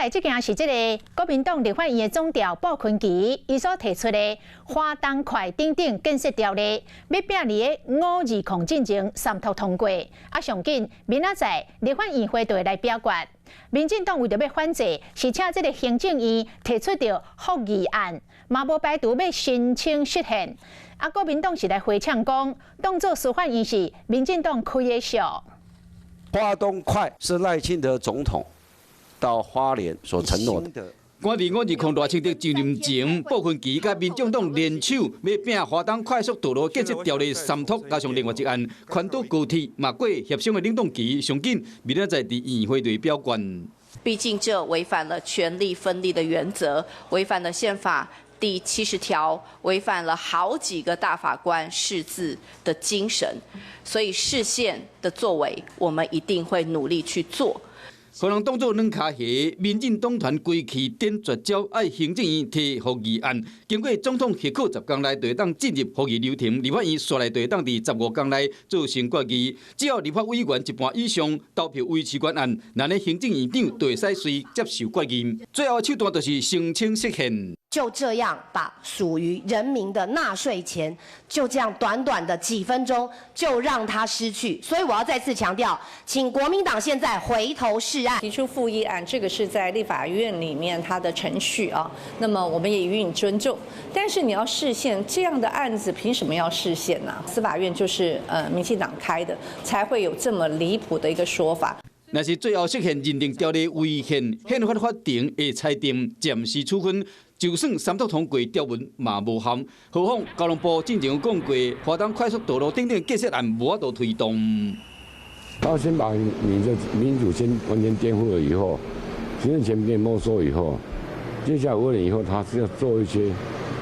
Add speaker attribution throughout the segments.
Speaker 1: 來這件是這个國民黨立法院的總召傅崐萁，伊所提出的花東快等等建設條例，欲摒佇个520進前三讀通過。啊，上緊明仔載立法院會就會來表決。民進黨為著欲反制，是請這个行政院提出著覆議案，嘛無排除欲申請釋憲。啊，國民黨是來回嗆講，當做司法院是民進黨開的秀。
Speaker 2: 花東快是賴清德總統到花蓮所承諾的。
Speaker 3: 趕佇520賴清德就任前，傅崐萁佮民眾黨聯手，欲摒花東快速道路建設條例三讀，加上另外一案環島高鐵嘛過協商的冷凍期，上緊明仔載佇院會內表決。
Speaker 4: 畢竟這違反了權力分立的原則，違反了憲法第70條，違反了好幾個大法官釋字的精神，所以釋憲的作為，我們一定會努力去做。
Speaker 3: 予人當做軟跤蝦，民進黨團規氣點絕招，愛行政院提覆議案，經過總統核可10工內就會當進入覆議流程，立法院紲來就會當佇15工內做成決議。只要立法委員一半以上投票維持原案，那呢行政院長就會使隨接受決議。最後的手段就是申請釋憲。
Speaker 5: 就這樣把屬於人民的納稅錢，就這樣短短的幾分鐘就讓他失去。所以我要再次強調，請國民黨現在回頭是岸。
Speaker 6: 提出覆議案，這個是在立法院裡面它的程序啊。那麼我們也予以尊重。但是你要釋憲這樣的案子，憑什麼要釋憲呢？司法院就是民進黨開的，才會有這麼離譜的一個說法。
Speaker 3: 若是最後釋憲認定條例違憲，憲法法庭會裁定暫時處分，就算三讀通過條文嘛無效。何況交通部之前有講過，花東快速道路等等建設案無法度推動。
Speaker 7: 他先把你的民主先完全顛覆了以後，行政權被沒收以後，接下來5年以後，他是要做一些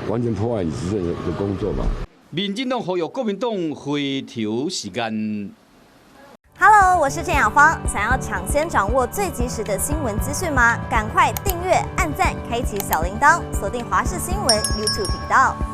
Speaker 7: 完全破壞你執政的工作嘛？
Speaker 3: 民進黨呼籲國民黨回頭是岸。
Speaker 8: Hello，我是鄭雅芳。想要搶先掌握最及時的新聞資訊嗎？趕快訂閱、按讚、開啟小鈴鐺，鎖定華視新聞 YouTube 頻道。